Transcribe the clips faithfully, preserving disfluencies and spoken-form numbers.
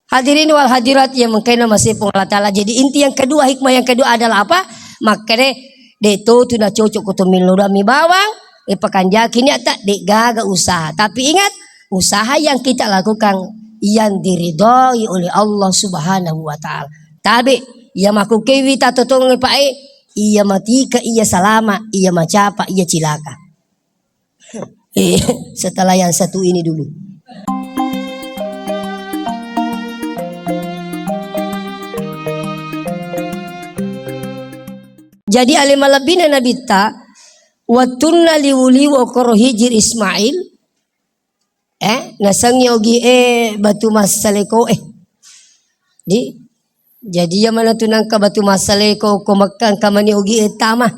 Hadirin wal hadirat yang mengkaina masih Puang Allah Ta'ala. Jadi inti yang kedua, hikmah yang kedua adalah apa? Makkeda, de' to tu na cocok ko to millau mi bawang, e pakanjaki niatta, de' gaga usaha. Tapi ingat, usaha yang kita lakukan yang diridhoi oleh Allah Subhanahu wa Ta'ala. Tabe, iya makkukewi ta totong, Pak, e, iya matika, iya salama, iya macapa, iya cilaka. Eh, setelah yang satu ini dulu. Jadi ale malebbina Nabitta, wettunna liwu-liwu okkoro hijir Ismail, eh, nasengngi ogi e batu massaleko e. Di, jadi iya manatu nangka batu massaleko ko Mekka engka mani ogi e tama.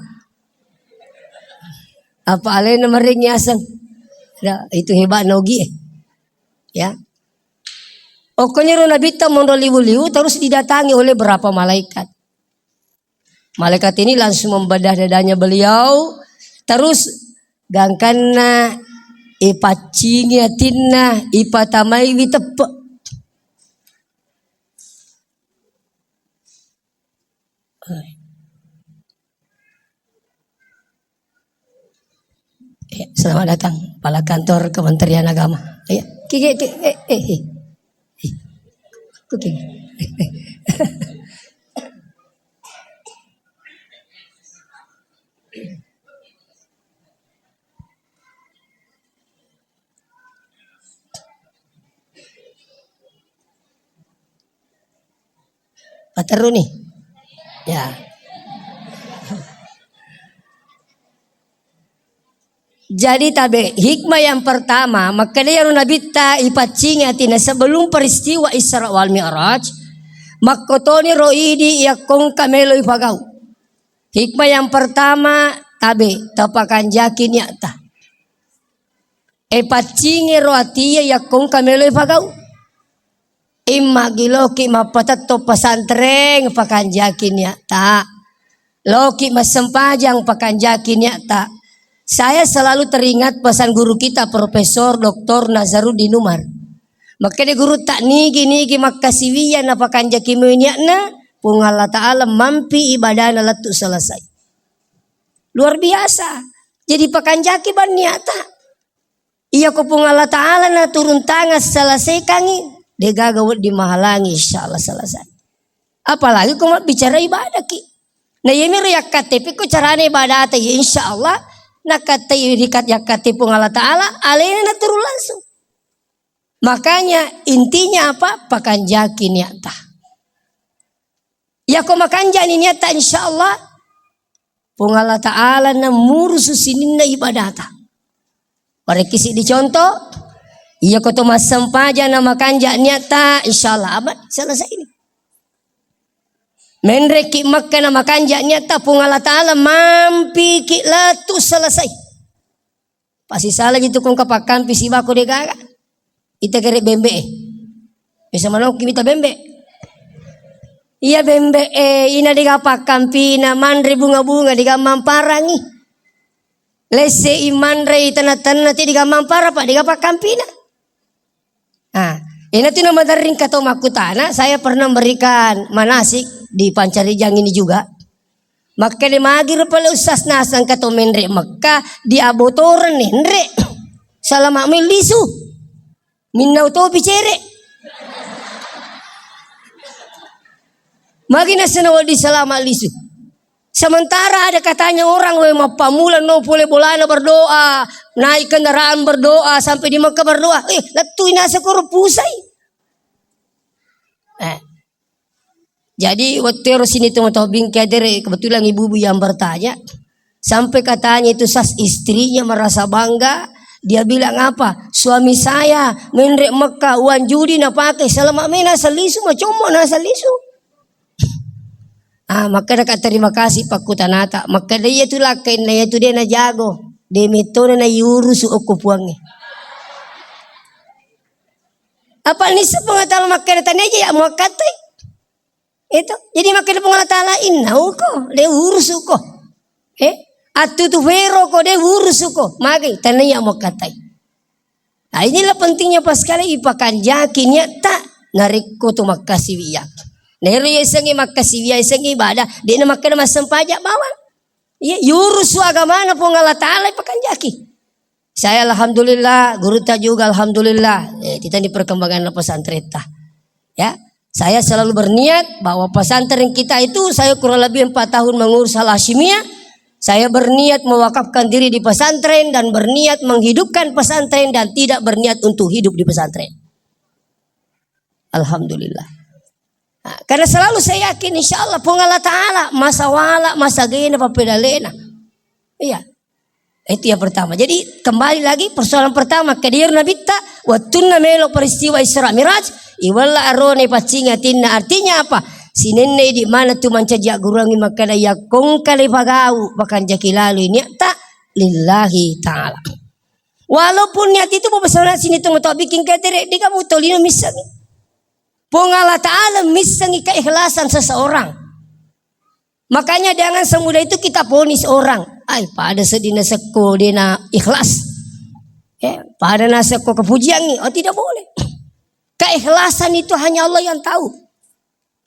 Apa alena marengngi aseng. Ya, itu hebatna ogi e. Ya. Okkoniro Nabitta monro liwu-liwu terus didatangi oleh berapa malaikat. Malaikat ini langsung membedah dadanya beliau, terus gangkanna ipaccingi atinna, ipatamaiwi teppe. Eh, selamat datang, Kepala Kantor Kementerian Agama. Ayo, kiki, ki-, eh, eh, eh. Eh, kiki. Paterru ni. Ya. Jadi tabe, hikmah yang pertama, makkeda iyaro Nabitta ipaccingi atinna sebelum peristiwa Isra wal Mi'raj, makkotoni ro idi yakko engka melo ipagau. Hikmah yang pertama, tabe, tapakanjaki niatta. E paccingi ro atie yakko engka melo ipagau. Imma gi loki mappatetto pesantren, pakanjaki niatta. Loki massempajang, pakanjaki niatta. Saya selalu teringat pesan guru kita, Profesor Doktor Nazaruddin Umar. Makkeda gurutta, nigi-nigi makkasiwiya napakanjaki moi niatna, Puang Allah Ta'ala mampi ibadana lettu selesai. Luar biasa. Jadi pakanjaki bang niatta. Iya ko Puang Allah Ta'ala na turun tangan selesaikangi, degaga wedding mahalangi, insya Allah selesai. Apalagi ko mabbicara ibadaki. Nah, iya miro yakkatepi ko carane ibadata, ya insya Allah, nakkatai rikat yakkate Puang Allah Ta'ala, alena na turun langsung. Makanya intinya apa? Pakanjaki niatta. Yako makanjani niatta, insya Allah, Puang Allah Ta'ala na murusu sininna ibadata. Parekki siddi contoh, iya ko to massempajang na makanja niatta, insya Allah aman, selesai ini. Menreki Mekka na makanja niatta, Puang Allah Ta'ala mampiki lettu selesai. Pasisala ji tu kongka pakkampi sibako degaga. Ita kere bembe e. Bisa manokki mita bembe. Iya bembe e, ina dega pakkampina, manre bunga-bunga dega mamparangi. Lesse i manre i tanah-tanah ti dega mampara, pa dega pakkampina. Ah, ina tu na maderring kato makkutana, saya pernah memberikan manasik di Pancarijang ini juga. Makkeda, magiro pale ustaz naseng kato menre Mekka, di abotoren enre. Salama mai lisu. Minnau topi cere. Magi nasena wedding salama lisu. Sementara ada katanya orang, we, mappamula no pole bolana berdoa, naik kendaraan berdoa, sampai di Mekah berdoa. Eh, lettui nasa koro pusai. Eh. Jadi, wettu ero sini tau-tau bingkai adere, kebetulan ibu-ibu yang bertanya, sampai katanya itu sas istrinya merasa bangga, dia bilang apa? "Suami saya menre Mekah, uang judi na pakai, selama mena salisu, macommo na salisu." Ah, makkeda ka terima kasih pakkutanata. Makkeda iya tu lakkainna iya tu de na jago. De metona na iurusu okko puangnge. Apa nisseng Puang Allah Ta'ala makkeda tania ja ya muakkatai. Itu. Jadi makkeda Puang Allah Ta'ala, "Innauko, de urusuko." Eh, attutu feroko, de urusuko. Magi tania muakkatai. Nah, inilah pentingnya pas sekali ipakanjaki niatta. narekko to makkasiwiang. Naero yasengnge makkasiwiang, yasengnge ibadah, de'na makkeda massempajang bawang. Iya, yurusu agamana Puang Allah Ta'ala ipakanjaki. Saya alhamdulillah, gurutta juga alhamdulillah. Eh, kita ini perkembangan pesantren ta. Ya, saya selalu berniat bahwa pesantren kita itu saya kurang lebih empat tahun mengurus Al Hasyimiyah. Saya berniat mewakafkan diri di pesantren dan berniat menghidupkan pesantren dan tidak berniat untuk hidup di pesantren. Alhamdulillah. Nah, karena selalu saya yakin, insya Allah, Puang Allah Ta'ala, masa wala, masa gena, papedalena. Iya. Itu yang pertama. Jadi, kembali lagi, persoalan pertama, kediri Nabitta, wattunna melo peristiwa Isra Miraj, iwalla arone paccing atinna. Artinya apa? Sinenne di mana tu mancaji agguruangi makkeda, iya kongka le pagau, pakanjaki lalu niatta lillahi ta'ala. Walaupun niat itu, bu, besar sini tong to bikin ketere, di kamu tolino missengi. Puang Allah Ta'ala missengi keikhlasan seseorang. Makanya jangan semudah itu kita vonis orang. Ai, pada sedina sekko dena ikhlas. Ya, pada nasekko kepujiangi. Oh, tidak boleh. Keikhlasan itu hanya Allah yang tahu.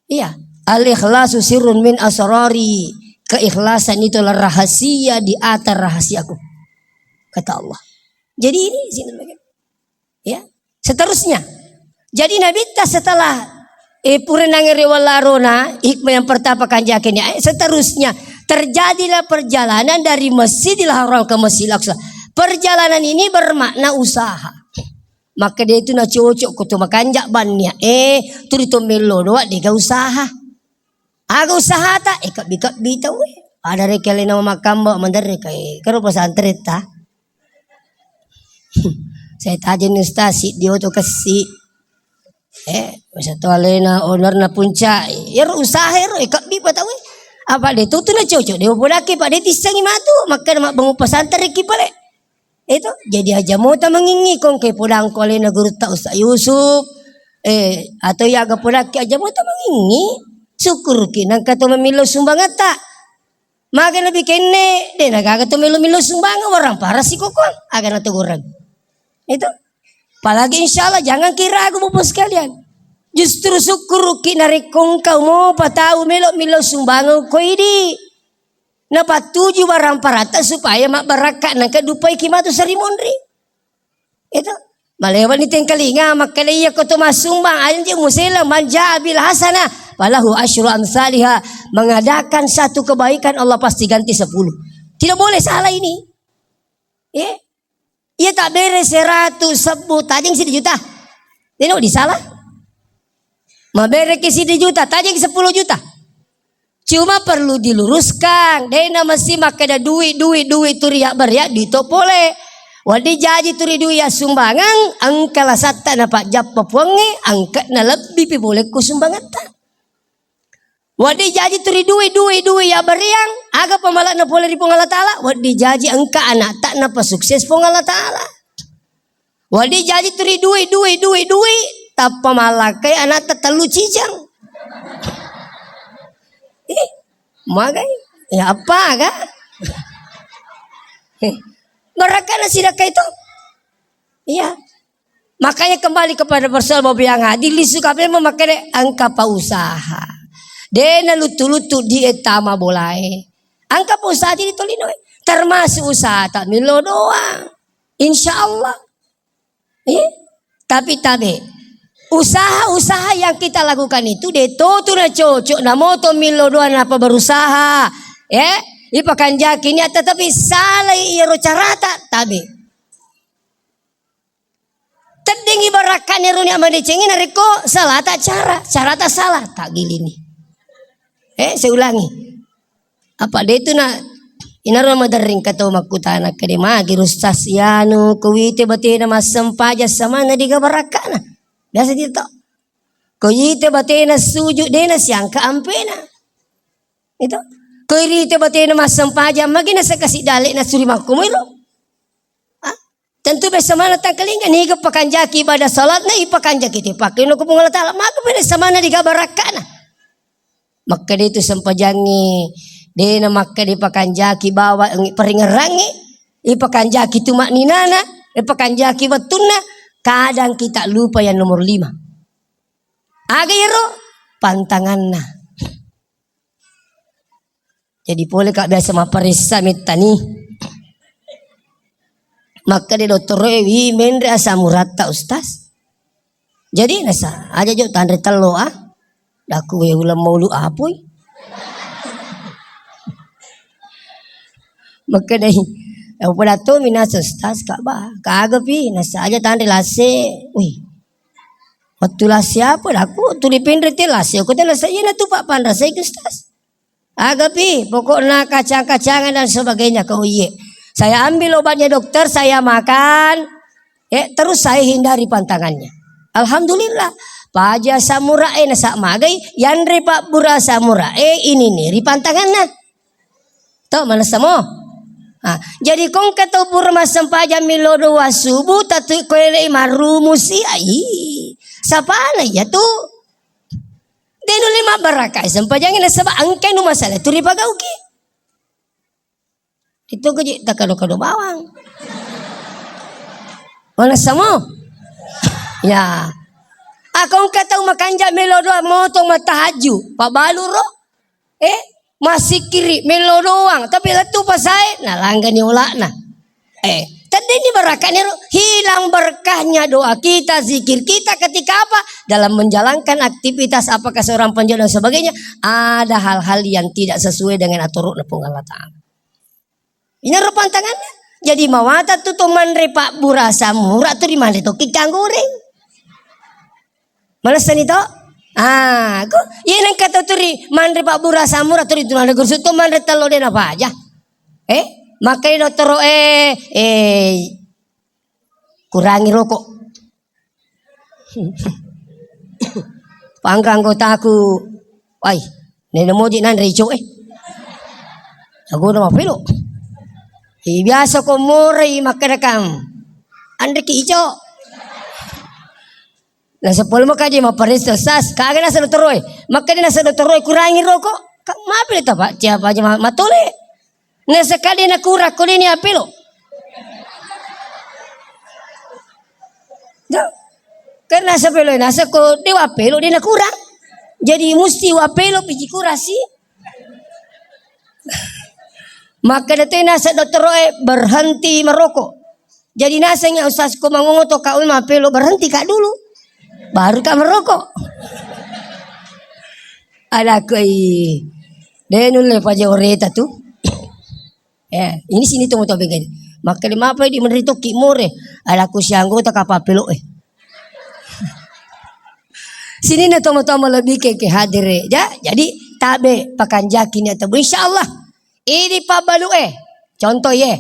Iya. Al-ikhlasu sirrun min asrari. Keikhlasan itu adalah rahasia di atas rahasiaku. Kata Allah. Jadi ini sini lagi. Ya. Seterusnya. Jadi Nabitta setelah, eh, purenange rewala arona, hikmah yang pertama kanjakeni, eh, seterusnya terjadilah perjalanan dari Masjidil Haram ke Masjidil Aqsa. Perjalanan ini bermakna usaha. Makkeda itu na cocok ko to makanja bannia, eh, tuli to mello doa dega usaha. Aga usahata, eh, kebbi-kebbi tau, eh. Ada rekeng alena makkamba, maderre kai, karo pesantren ta. Saya tajeng ustaz, siddi oto kessi. Eh, masa to alena ownerna puncak, eh, ero usaha ero, eh, kebbi pa tau, eh. Apa de tutu na cocok, de podaki pa de tissengi matu, makkeda mabbangun pesantren ki pale. Itu, jadi aja mota mangingi kongke podang ko alena gurutta Ustaz Yusuf, eh, atau iya aga podakki aja mota mangingi, sukkuruki nangka to memillau sumbangatta. Maga lebih kenne, de na gaga to melo-melo sumbangeng, warang parah si kokong, aga na to goreng. Itu. Apalagi insya Allah, jangan ki ragu, Bapak sekalian. Justru sukkuruki narekko engkau mopa tau melo-melo sumbangeng ko idi. Napattuju barang paratta supaya mabbarakka, nangka dupaiki matu seri monri. Itu. Malewani tengkalinga, makkeda iya ko to massumbang, anji musela, man jaa bil hasanah, falahu asyru amsaliha. Mengadakan satu kebaikan, Allah pasti ganti sepuluh. Tidak boleh salah ini. Ya. Iya, tabbere seratu sebbu, tajeng siddi juta. Ini disalah. Mabereki siddi juta, tajeng sepuluh juta. Cuma perlu diluruskan, dena mesti makkeda dui, dui, dui turi yabbaria dui to pole. Wedding jaji turi dui ya sumbangeng, engka lasatta napajjappa puangnge, engka na lebbi pi pole ku sumbangatta. Wedding jaji turi dui, dui, dui ya beriang, aga pamalakna pole ri Puang Allah Ta'ala, wedding jaji engka anakta napasukses Puang Allah Ta'ala. Wedding jaji turi dui, dui, dui, dui, tappa malakkai anakta tellu cijang. Eh, magai? Ya apa aga? Eh, barakana sidakka itu. Iya. Makanya kembali kepada persoalan Bapak yang hadir, lisu kape memakai engka pa usaha. Dena lutu-lutu di etama bolae. Engka pa usaha di tolino. Termasuk usaha tak milo doang. Insya Allah. Iya. Tapi tabe. Usaha-usaha yang kita lakukan itu de totu na cocok, na moto milo doang napa berusaha. Ya, ipakanjaki niat tetapi salah iyaro carata tabe. Teddingi barakka'na runi amadecengi narekko salata cara, carata salah, taggilini. Eh, saya ulangi. Apa de itu na inaro maderring kato makkutana kede magi rustas yanu kuwite batena massempajang samana diga barakka'na. Biasa dia to. Ko ite batena sujud dena siangka ampena. Itu. Ko irite batena massempajang magi nasakasi dale nasuri makkumo iro. Ah, tentu biasa mana tangkalinga niga pakanjaki ibadah salatna ipakanjaki te pakkeno ko Puang Allah Ta'ala. Maka beda samana diga barakka'na. Makkeda itu sempajangnge dena makkeda ipakanjaki bawa paringerrangnge, ipakanjaki tumakninana, ipakanjaki wettunna, kadang kita lupa yang nomor lima. Aga iyaro? Pantanganna. Jadi pole ka biasa mapparessa mettani. Makkeda dottoroe, "Wi, menre asam uratta, Ustaz." Jadi nasa aja jo tanre tello a. Daku we uleng maulu apoi. Makkedai, "Pada to minasa, Ustaz, kak ba. Kaga pi, nasa aja tanre lase." Wih. Wettu lase apa? Daku tu dipinre te lase. Aku te nasa iya na tu pak panrasai ke, Ustaz. Aga pi, pokokna kacang-kacangan dan sebagainya kau iye. Saya ambil obatnya dokter, saya makan, eh, terus saya hindari pantangannya. Alhamdulillah, paja samura e nasa magai, yanre pabbura samura e ini niri pantanganna. To, manessa mo? Ah, jadi kongka tau pura massempajang millo doa subuh, tatu koelei marrumusi, ai, sapana iya tu. De nulle mabbarakkai sempajangnge nasaba engkai nu masalah tu ripagauki. Itu gaji takado-kado bawang. Manessa mo? Ya. Ako engka tau makanja melo doa motong mattahajju, pabalu ro. Eh, massikkiri melo doang, tapi lettu pasae nalanggani ola'na. Eh, teddenni barakatnya ro, hilang berkahnya doa kita, zikir kita ketika apa? Dalam menjalankan aktivitas, apakah seorang penjual dan sebagainya, ada hal-hal yang tidak sesuai dengan aturan Puang Allah Ta'ala. Inaro pantanganna. Jadi mawatang tu to manre pabbura samura tu rimanre tokki kang goreng. Manessani to? Ah, ko iye nengka to turi manre pabbura samura turi tu manre gursu to manre tello de napaja. Eh, makkai dottoro e, eh, kurangi rokok. Pangka anggotaku, wai, nene moji nanre ico e. Aku udah mapelo. Eh, biasa ko morai makkedakang, anre ki ico. Naseng pole makaji mapparessa sas, kaga naseng dottoroe. Makkeda naseng dottoroe kurangi rokok. Ka-, mapi le tapa, siapa aja ma-, matole. Naseng ka de nakurang ko de ni apelo. Ja. Karena sapelo naseng ko de wapelo de nakurang. Jadi musti wapelo piji kurasi. Makkeda te naseng dottoroe berhenti merokok. Jadi naseng ya Ustaz, ko mangongo to ka mapelo, berhenti ka dulu. Baru ka merokok. Ada koi. De nulle paja oreta tu. Eh, ini sini to moto begini. Makkeda mapa di menri tokki more. Ada ku si anggota ka papelo e. Sini na tomo-tomo lebih ke, ke hadire. Ja, jadi tabe pakanjaki ni atau insyaallah. Idi pabbalu e, contoh ye,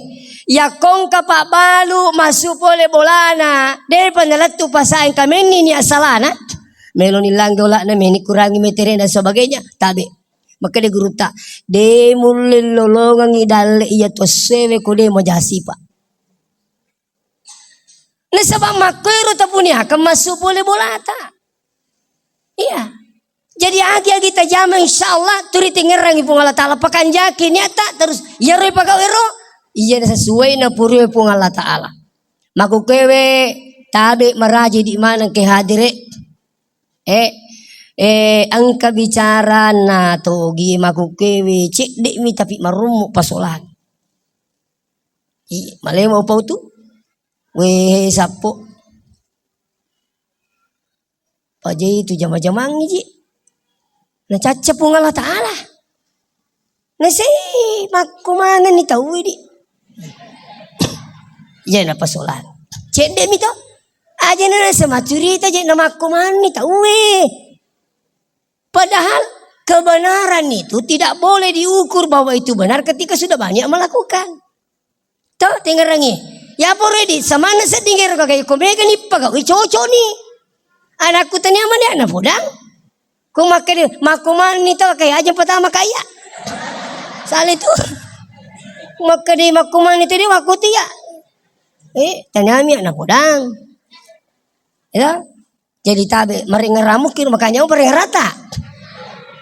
yakkongka pabbalu massu pole bolana, depa nalettu pasaeng kamenni ni assalana, meloni langge ola'na, meni kurangi metere dan sebagainya, tabe. Makkeda gurutta, de mulle lolongengi dalle iya to sewe ko de majasipa. Nasaba makkoero tapuniakeng massu pole bolata. Iya. Jadi agi-agi tajama insyaallah turi tingerangi Puang Allah Ta'ala. Pakanjaki niatta terus iyaro pagau ero iya sesuai na purue Puang Allah Ta'ala. Makukewe tabe maraji di maneng ke hadire. Eh, eh, engka bicara na togi makukewe cedde mi tapi marummu pasolang. Iya, malemo pau tu. Wé sappo. Pajai tu jama-jamangngi ji. Nacacca Puang Allah Ta'ala. Nasei makkumangenni tauwe di. Iya napasolang. Cedde mi to. Aja na nasa macurita je na makkumanni tauwe. Padahal kebenaran itu tidak boleh diukur bahwa itu benar ketika sudah banyak melakukan. To, tengerangi. Ya pore di samanna sedding ero kagai ko mega ni pagaui cocok ni. Anakku tania mani anak podang. Ko makkede makkumanni to kai aja pertama kaya. Sale tu. Makkede makkumanni tadi waktu tu ya. Eh, taniami anak podang. Ya. Jadi tabe marengngerang mukki makanya marengngerata.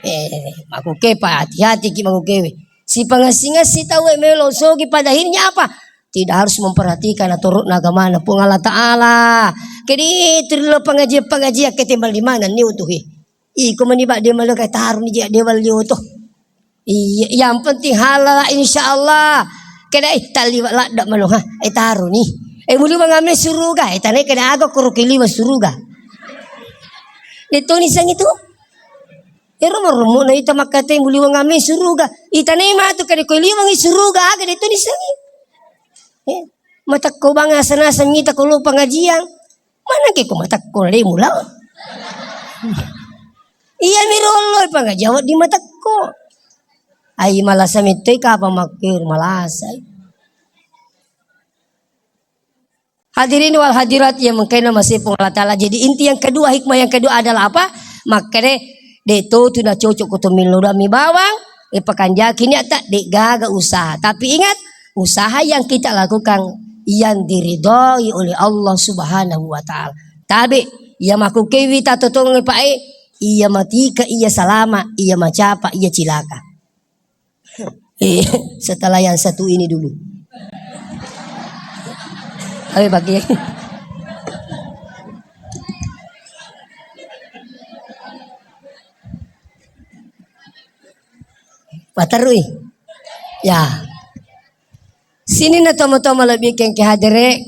Eh, makukepa hati-hati ki makukewe. Si pengasing-asing tahu melo sogi pada akhirnya apa? Tidak harus memperhatikan aturan agamana Puang Allah Ta'ala. Kedi itu dulu pengajian-pengajian ketimbang di mana ni utuhi. Iko meni ba de melo kai taruni je de walio to. Iya, yang penting halal, insyaallah. Keda eh tali ladda melo ha. Eh taruni. Eh muli mangame suruga. Eh tane keda aga kuro kiliwa suruga. De toni sang itu. Ero marummu na ita makkate muliweng ame suruga. Ita ne matu kade ko liwengi suruga aga de to nisengi. Eh, matakko bang asa-nasa mita ko lo pengajian. Mana ke ko matakko le mula. Iya mi rollo pengajian di matakko. Ai malasa mettoi kapa makkir malasa. Hadirin wal hadirat yang mengkena masih Puang Allah Ta'ala. Jadi inti yang kedua, hikmah yang kedua adalah apa? Makkede, de to tu na cocok ko to millo dua mi bawang, e pakanjaki niatta, de gaga usaha. Tapi ingat, usaha yang kita lakukan yang diridhoi oleh Allah Subhanahu wa Ta'ala. Tabe, iya makukewi ta totong e pae, iya matika, iya salama, iya macapa, iya cilaka. Eh, setelah yang satu ini dulu. Ayo bagi. Paterui. Ya. Sini na tomo-tomo lebih kengke hadere.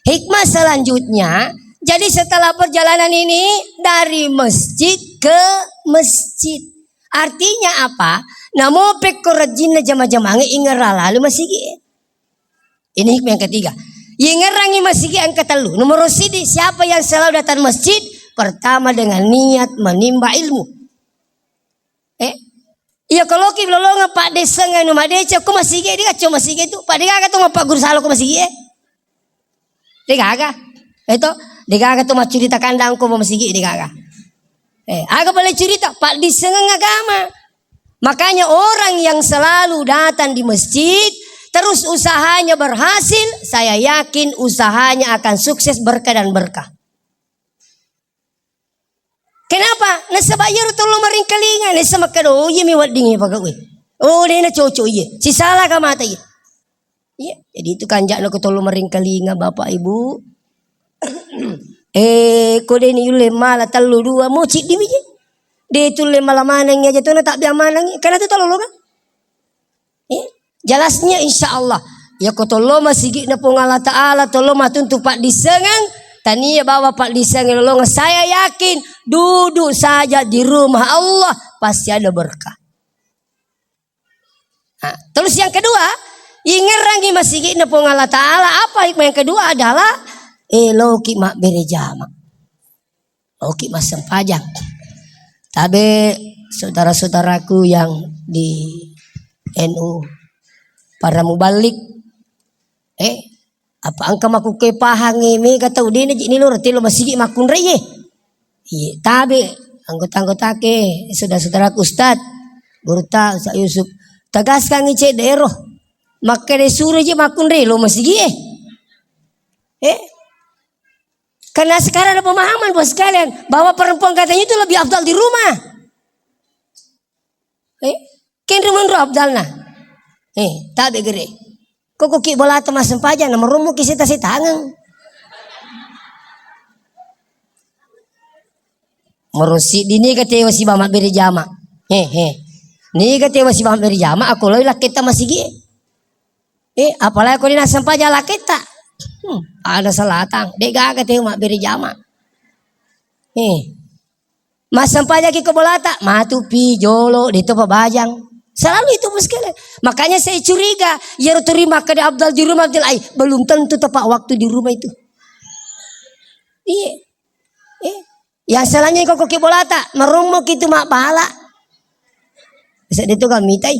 Hikmah selanjutnya, jadi setelah perjalanan ini dari masjid ke masjid. Artinya apa? Namo pekko rajinna jama-jamange ingerra lalu masigi. Ini hikmah yang ketiga. Ingerangi masigi engka tellu. Nomor sidi, siapa yang selalu datang masjid? Pertama dengan niat menimba ilmu. Eh? Iya koloki lolonga pak desa ngai no madeca ko masigi, dia kacau masigi tu. Pak dia kata mau pak guru salo ko masigi. Degaga. Itu, degaga tu maccurita kandang ko masigi degaga. Eh, aga boleh cerita, pak disengeng agama. Makanya orang yang selalu datang di masjid, terus usahanya berhasil, saya yakin usahanya akan sukses, berkah dan berkah. Kenapa? Nasaba iyaro tollo maringkalinga, nessa makkeda, "Oh, iya mi wedding iya pagawe. Oh, dena cocok iya. Sisala ka mata iya." Iya, jadi itu kanja'na ko tollo maringkalinga, Bapak Ibu. Eh, ko deni yulle mala tellu dua, mo ciddi mi je. De tulle mala maneng aja to na tak biang maneng. Karena itu tollo lo kan? Eh, jelasnya insya Allah. Ya ko tollo masigi'na Puang Allah Ta'ala, tollo matuntu paddissengeng, tania bawa paddissengeng lolongan. Saya yakin duduk saja di rumah Allah pasti ada berkah. Nah, terus yang kedua, ingerangi masigi'na Puang Allah Ta'ala. Apa hikmah yang kedua adalah eloki mabbere jama. Oke, massempajang. Tabe saudara-saudaraku yang di N U, para mubalik, eh, apa engka makuke pahangi mega tau dena ji ni loro telo masigi makkunrai ye. Iye, tabe anggota-anggota ke, saudara-saudaraku Ustaz, gurutta Ustaz Yusuf, tegaskan cedde ero. Makkeda suro je makkunrai lo masigi eh. Eh, Karena sekarang ada pemahaman, Bos sekalian, bahwa perempuan katanya itu lebih afdal di rumah. Eh, kenre menro afdalna. Eh, tabe gere. Koko ki bolata massempajang, na marummu ki seta-setangeng. Marosi di niga tewa siba mabbere jama. He, he. Niga tewa siba mabbere jama, ako loi lakketta masigi. Eh, apalagi ko dena sempajang laketta. Hmm, ada selatang. De gaga tau mabbere jama. Eh, massempajang ki ko bolata, matu pi jolo, de to pabajang. Selalu itu muskilnya. Makanya saya curiga, ya turi makkeda afdal di rumah, afdal ai, belum tentu tepat waktu di rumah itu. Iya. Eh, Ya, salahnya koko ki bolata, marummu ki tu mabbala. Sedde tu kami tai.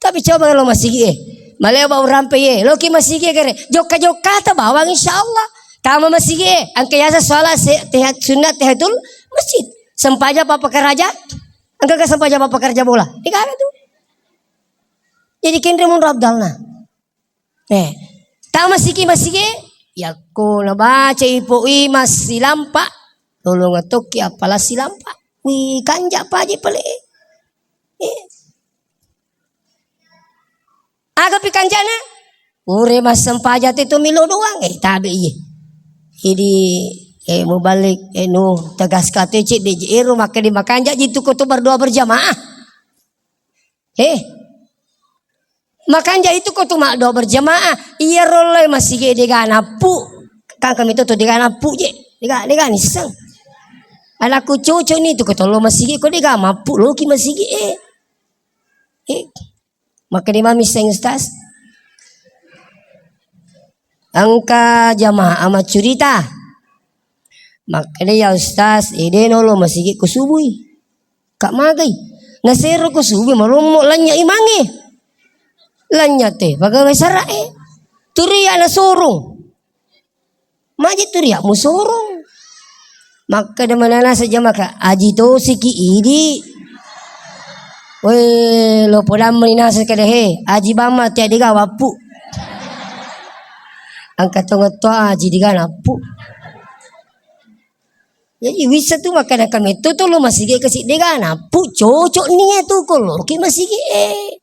Tapi coba lo masigi eh. Maleo ba urampe ye. Lo ki masigi eh kere. Jokka-jokka ta bawang insya Allah. Tama masigi eh. Angke yasa sholat se-, tehat sunat tehatul masjid. Sempaja apa pekerja? Angke ke sempaja apa pekerja bola? Tiga tu. Jadi kenre mun afdalna. Eh, tama siki masigi, yakko nabaca ipo i massilampa, lolonga tokki appala silampa. Wi kanja paje pale. Eh. Aga pi kanjana? Ure massempajang te to milo doang, eh, tabe iye. Jadi Eh, mubalik, eh, nu, tegas kate cedde je, ero makkeda makanja ji tu ko tu berdoa berjamaah. Eh, makanja itu ko tu maddoa berjamaah. Iya rolloi masigi dega nappu. Kan kami tu, tu dega nappu je. Dega, dega nisseng. Anakku cocok ni tu ko tollo masigi ko dega mappu loki masigi, eh. Eh. Makkeda mami seng Ustaz. Engka jamaah maccurita. Makkeda, "Ya Ustaz, ede nolo masigi ko subui." Ka magai. Nasero ko subui malommo lanya imange. Lanya te, pegawai sara'e. Turia nasorong. Maji tu riak musorong. Makkeda manana sejamaka, "Aji tosiki idi." Weh, lo podang meni nasa kada he, aji bama tiak dega wappu. Angka tonga toa aji dega nappu. Jadi wissa tu makkeda kami tu, tu lo masigi kasi dega nappu, cocok nia tu ko lo ki masigi e.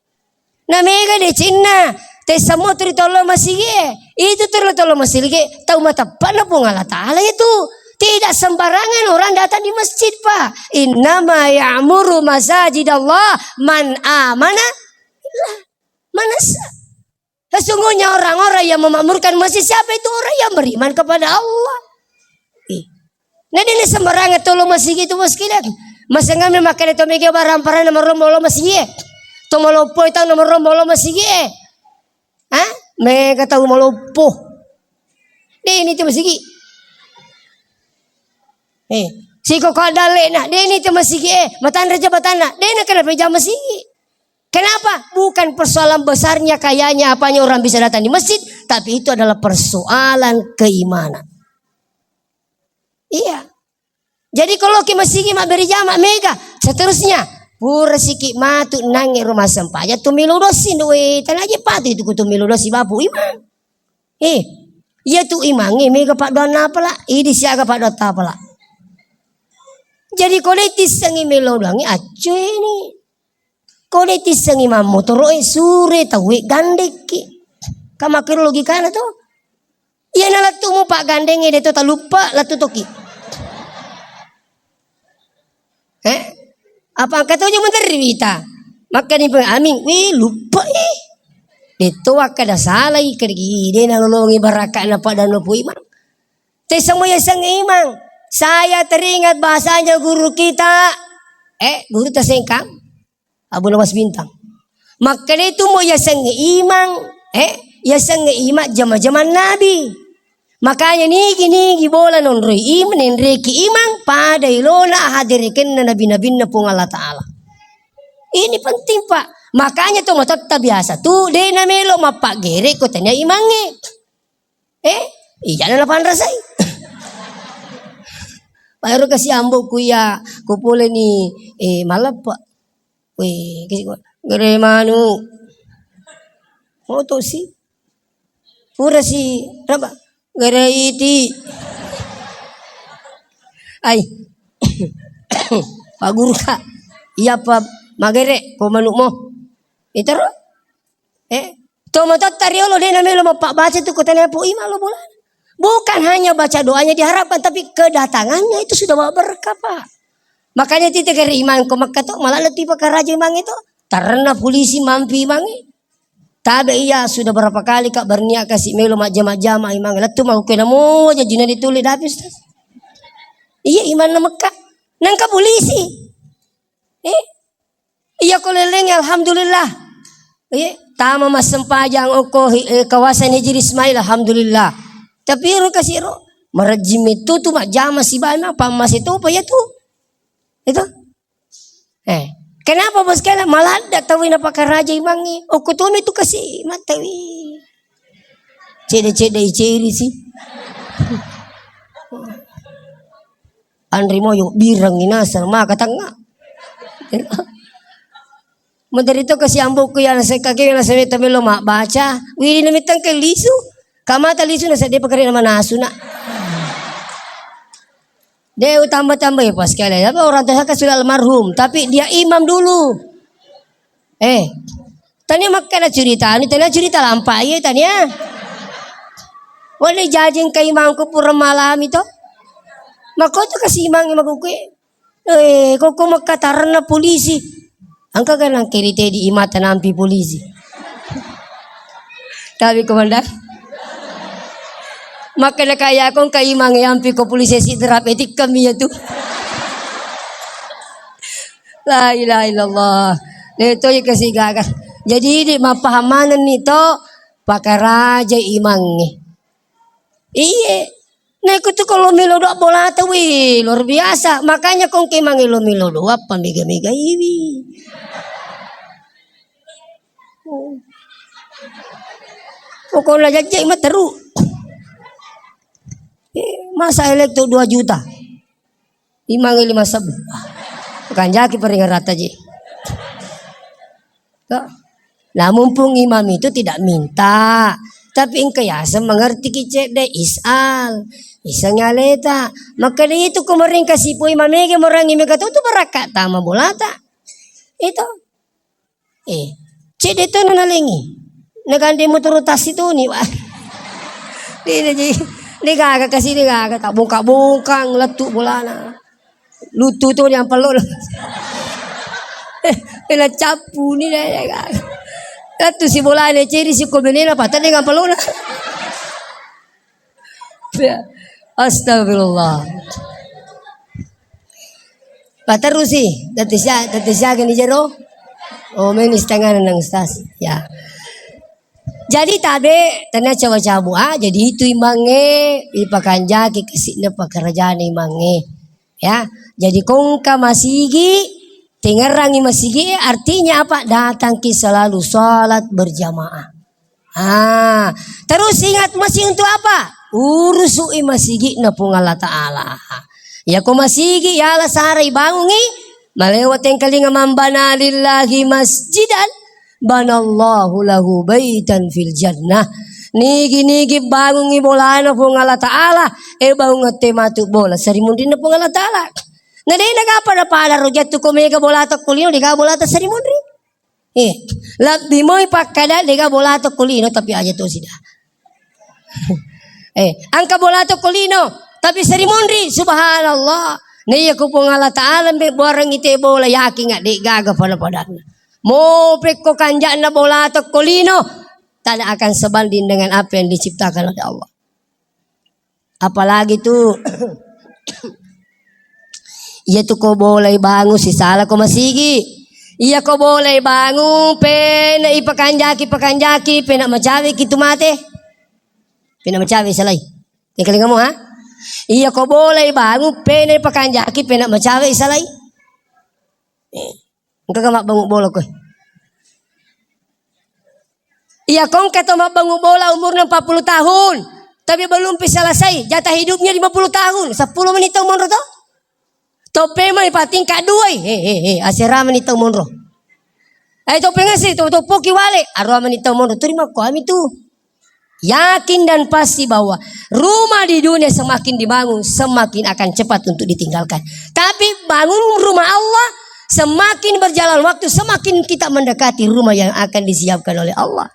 Na mega decenna, tessa mo turi tollo masigi e. Itu turi tollo masigi e, tau mateppa na Puang Allah Ta'ala itu. Tidak sembarangan orang datang di masjid, Pak. Innama ya'muru masajid Allah man amana billah. Manasa. Sesungguhnya orang-orang yang memakmurkan masjid siapa itu? Orang yang beriman kepada Allah. Eh. Na dena sembarangan tollo masigi tu, bosku, dan. Masengami makkeda to mega barang parana marombo lo masigi e. To maloppo itu na marombo lo masigi e. Ha? Mega tau maloppo. Deni tu masigi. Eh, siko ko dalle na, deni tu masigi e. Matanre jabatanna, dena kena peja masigi. Kenapa? Bukan persoalan besarnya, kayanya, apanya orang bisa datang di masjid, tapi itu adalah persoalan keimanan. Iya. Jadi kalau ki masigi mabbere jama mega, seterusnya pura siki matu nange rumah sempajang tu melo dosi, we, tanaje patu itu kutu melo dosi bapu imang. Eh, iya tu imange mega paddoanna apala, idi siaga paddoatta apala. Jadi ko de tissengi melo doangi accueni. Ko de tissengi mammotoro e sure tauwe gandekki. Ka makkero logikana to. Iya na lettu mu paggandengnge de to taluppa lettu toki. Eh? Apa engka tojo menterri wita. Makkani pe amin, wi luppa e. De to wakkada salai kedegi de na lolongi barakka na pada nopo imang. Te semua yaseng imang. Saya teringat bahasanya guru kita. Eh, guru tasengkang. Abu Nawas Bintang. Makkeda itu mo yasengnge imang, eh, yasengnge imang jama-jamang Nabi. Makanya nigi-nigi bola nonroi imang, nenreki imang, pada ilona haderekenna nabi-nabinna Puang Allah Ta'ala. Ini penting, Pak. Makanya to matotta biasa tu, de namelo mappaggere ko tania imangnge. Eh, ijana napanrasai. Baru kasi ambo kuya, kupole ni, eh, maleppe. Weh, kasi ko, gere manu. Moto si. Pura si, raba. Gere iti. Ai. Pak Guru ka. Iya pa magere ko manukmu. Itaro. Eh, to matotta riolo de namelo mappabbaca tu ko tania po imang lo bolana. Bukan hanya baca doanya diharapkan, tapi kedatangannya itu sudah bawa berkah, Pak. Makanya tite kere imang ko Mekka to, malah lettu pakaraja imang itu. Tarena polisi mampi imang. Tabe iya sudah berapa kali ka berniat kasi melo majjama-jama imang. Lettu mau kena mo jajina dituli dapi, Ustaz. Iya imang na Mekka. Nangka polisi. Eh, iya ko leleng, alhamdulillah. Eh, tama massempajang okko hi-, eh, kawasan Hijri Ismail, alhamdulillah. Tapi ero kasi ero, marejjing metto tu majjama sibawa na pammase topa iya tu. Itu. Eh, kenapa bos kala maladda tau na pakaraja imangnge? Okko tu metu kasi matawi. Cede-cede iceri si. Anri moyo bireng inaseng maka tengnga. Menteri to kasi amboku ya nasa kake nasa meta melo mabbaca. Widi na mitang ke lisu. Kamata lisu nasa dia pakare nama nasu nak. De utamba-tamba ya pas kalian. Apa orang tua saya kan sudah almarhum, tapi dia imam dulu. Eh, tania makkeda curita, anu tania curita lampa iya tania. Wale jajing ka imangku pura malami to. Makko tu kasi imangnge makkukkue. Eh, koko makkatarenna polisi. Engka ga nangkeri tedi imata nampi polisi. Tapi komandan. Makkeda kaya ko engka imang yampi ko polisi sidra pe tikkami ya tu. La ilaha illallah. Le to ye kasi gaga. Jadi di mapaham maneng ni to pakaraja imangnge. Iye. Naiko tu kalau melo doa bola tu, wih, luar biasa. Makanya kong kemang lo melo doa apa mega-mega iwi. Pokoknya jajai materu. Eh, masa elektor dua juta. Imang lima sebbu. Kanjaki paringerata ji. To. Nah, mumpung imam itu tidak minta, tapi engka yaseng mengerti ki cedde, is'al, iseng aleta. Maka dia itu kemarin kasih pui mamege morangi mega tu, tu barakka tama bolata. Itu. Eh, cedde tu nanalengi. Nagande motoro tasi tu ni, Pak. Ini ji, ini gaga kasi ini gaga, tak bongkak-bongkang, letuk bolana. Lutu tu yang peluk. Eh, pela capu ni deh, ya kan. Letuk si bolana, ceri si kobenena, patah dengan peluk. Ya. Astagfirullah. Paterusi, tette sia-, tette siaga ni jero? Oh, meni setengah nang Ustaz. Ya. Jadi tabe, tania cawa-cawa bu, ah, jadi itu imangnge, ipakanjaki kesi'na pekerjaan imangnge. Ya, jadi kongka masigi, tengerangi masigi, artinya apa? Datang ki selalu salat berjamaah. Ah, terus ingat masjid untuk apa? Urusu'i masjidna Puang Allah Ta'ala. Ya ko masigi, ya la sara ibangungi, malewa tengkalinga, "Man bana lillahi masjidan, banallahu lahu baitan fil jannah." Nigi-nigi bangungi bolana Puang Allah Ta'ala, eh, bangung ette matu bola seri munrinna Puang Allah Ta'ala. Na dena gapa na pada rojattu ko mega bolata ko lino, dega bolata seri munri. Eh, lebbi moi pakkada dega bolata ko lino, tapi aja to sida. Eh, engka bolata ko lino, tapi seri munri, subhanallah. Na iya ko Puang Allah Ta'ala mbe buarang ite bola, yakin nggak dek gaga pada-padana. Mo pekko kanjakna bolata ko lino, tidak akan sebanding dengan apa yang diciptakan oleh Allah. Apalagi tu, iya tu ko bolai bangung sisala ko masigi. Iya ko bolai bangung, pena ipakanjaki, pakanjaki, pena macawe ki tu mate. Pena macawe salai. Yang kelingamu, ha? Iya ko bolai bangung, pena ipakanjaki, pena macawe salai. Eh. Engka ga mabbangung bola koe? Iya, ko engka to mabbangung bola umurna empat puluh tahun, tapi belum pi selesai jatah hidupnya lima puluh tahun, seppulo mani tau monro to? Toppe mani pa tingkat dua i. He, he, he, asera mani tau monro. Eh, toppe ngasi, to, to poki wale, arua mani tau monro, terima ko ami tu. Yakin dan pasti bahwa rumah di dunia semakin dibangun, semakin akan cepat untuk ditinggalkan. Tapi bangun rumah Allah, semakin berjalan waktu, semakin kita mendekati rumah yang akan disiapkan oleh Allah.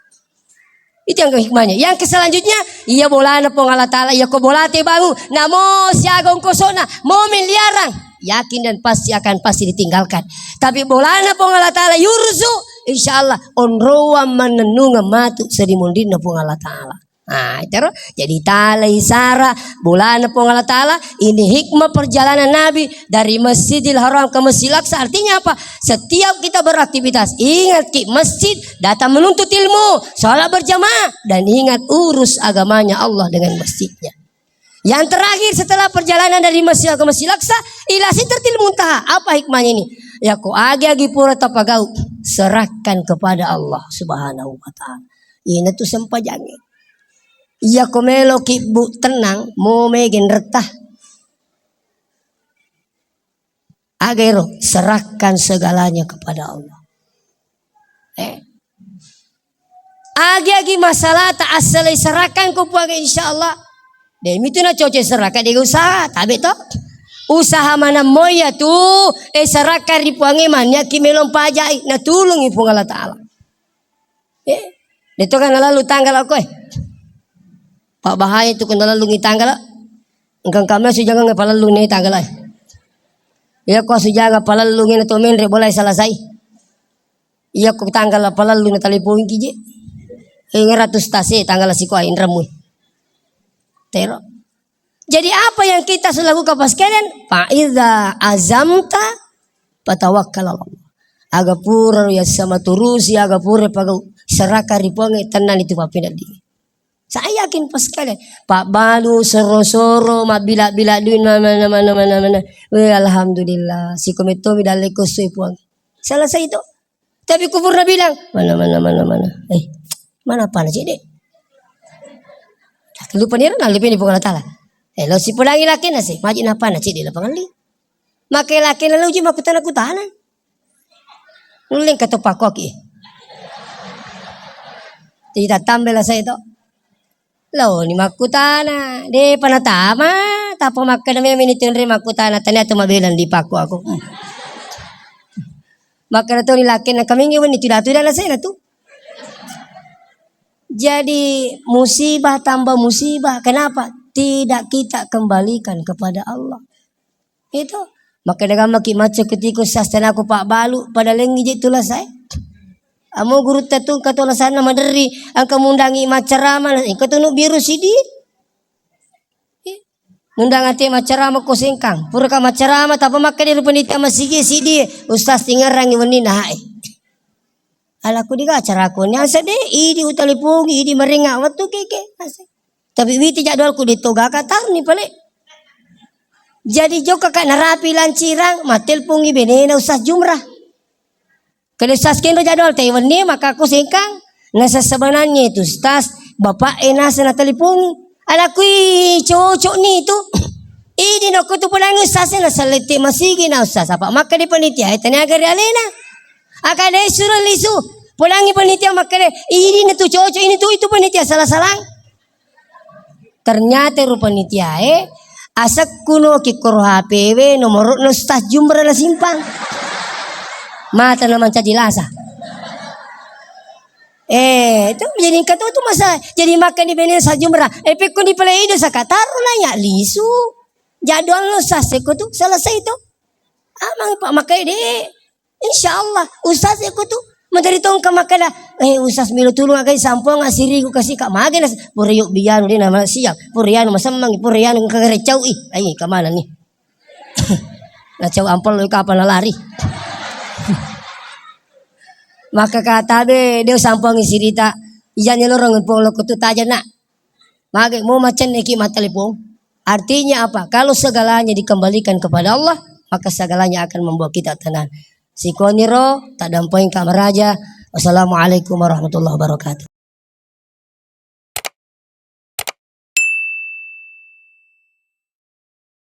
Itu yang hikmahnya. Yang selanjutnya, iya bolana Puang Allah Ta'ala, iya ko bolate bangun, namo siaga ongkosona, mo miliarang, yakin dan pasti akan pasti ditinggalkan. Tapi bolana Puang Allah Ta'ala yurzu, insya Allah onroang mannennungeng matu seri munrinna Puang Allah Ta'ala. Nah, itu ro. Jadi talai sara bolana Puang Allah Ta'ala. Ini hikmah perjalanan Nabi dari Masjidil Haram ke Masjidil Aqsa. Artinya apa? Setiap kita beraktivitas, ingat ki masjid, datang menuntut ilmu, sholat berjamaah, dan ingat urus agamanya Allah dengan masjidnya. Yang terakhir setelah perjalanan dari Masjid ke Masjid Aqsa, ila Sidratil Muntaha. Apa hikmahnya ini? Ya ko agi-agi pura tapagau, serahkan kepada Allah Subhanahu wa Ta'ala. Ina tu sempajangnge. Iya ko melo ki bu tenang, mo mege nretta. Aga ero, serahkan segalanya kepada Allah. Eh. Agi-agi masalah tak asal serahkan ko Puang, insya Allah. Demi tu na cocok serahkan dia usaha, tabe to. Usaha mana moya tu, eh, serahkan ri Puangnge, mania ki melong pajai, na tulungi Puang Allah Ta'ala. Eh, de to kan lalu tanggal aku, eh. Pak bahaya tu kan lalu ngi tanggal. Engka, engka mesu jangan palellu ne tanggalai. Iya ko asu jangan palellu ne to menre bolai selesai. Iya ko tanggal palellu ne telepon ki je. Eh, ngeratus tase tanggal siko ai nremui. Tero. Jadi apa yang kita harus lakukan, Bapak sekalian? Fa iza azamta fatawakkal ala Allah. Aga pura ya sama turusi, aga pura pagau, serahkan ri Puang, tenang itu papinaddi. Saya yakin, Bapak sekalian, pabbalu, soro-soro, mabbila-bila duit, mana, mana, mana, mana, mana. Weh, alhamdulillah, sikometto mi dalle kosoi Puang. Selesai itu. Tapi kupurna bilang, "Mana, mana, mana, mana? Eh, mana apana cedde?" Lupa nira, nah, lupa ni Puang Allah Ta'ala. Eh, lo sipodangi lakena sih, maji napana cedde lapangan li. Make lakena lo uji makutana-kutana. Nulleng keto pakoki. Tidak tambah lah saya to. Laoni makkutana, de'pa natama, tappa makkeda memang ni tenre makkutana, tania tu mabela ndi pakko aku. Hmm. Makkeda toni lakkenna kamingi wenni tuda-tuda na sena tu. Jadi musibah tambah musibah. Kenapa? Tidak kita kembalikan kepada Allah. Itu. Makkeda gammaki macca kutiko sastana ko pabbalu pada lengngi je tulasae. Amo gurutta tu engka to lasanna maderri, engka mundangi maccarama, engka tu nu biru sidi. Mundang ate maccarama ko sengkang. Pura ka maccarama, tappa makkeda ri panitia masigi sidi, ustaz tingerangi wenni nahae. Ala ku diga acara ko ni asa de, idi utalipungi, idi marenga wettu keke. Asa. Tapi witi jadwalku de toga ka tarni pale. Jadi jokka ka narapi lancirang, matelpongi benena Ustaz Jumrah. Kede Ustaz kenro jadwal te wenni maka ku sengkang. Nasa sebenarnya itu Ustaz, bapak e nasa natalipungi. Ala kui cocok ni itu. Idi no kutu pulang Ustaz na selete masigi na Ustaz. Apa makkeda panitia, eh, tanya gari alena. Aka de suruh lisu. Pulangi panitia makkeda, idi na tu cocok ini tu itu panitia salah-salah. Ternyata ru panitiae, asekkuno ki koro H P we, nomoro'na Ustaz Jumra na simpang. Mata na mancaji lasa. Eh, itu jadi engka tu, tu masa, jadi makkani bene Ustaz Jumra. Eh, pekko ni pale ido saka taro na ya lisu. Jadwal Ustaz sekko tu, selesai tu. Amang Pak makai de. Insya Allah, Ustaz ya kutu menteri tongka makkeda, eh, Ustaz melo tulung agai sampong asiriku kasih kak mage nas, pura yuk bianu de nama siap, pura yanu masemmang, pura yanu kagare cau ih, ai kamana nih? Na cau ampel lo kapal lari. Maka kata be, dia sampong sirita, iya nyelorong pong lo kutu taja nak. Mage mo macenne ki mattelepon. Artinya apa? Kalau segalanya dikembalikan kepada Allah, maka segalanya akan membuat kita tenang. Sikoniro, taddampengka maraja. Wassalamualaikum warahmatullahi wabarakatuh.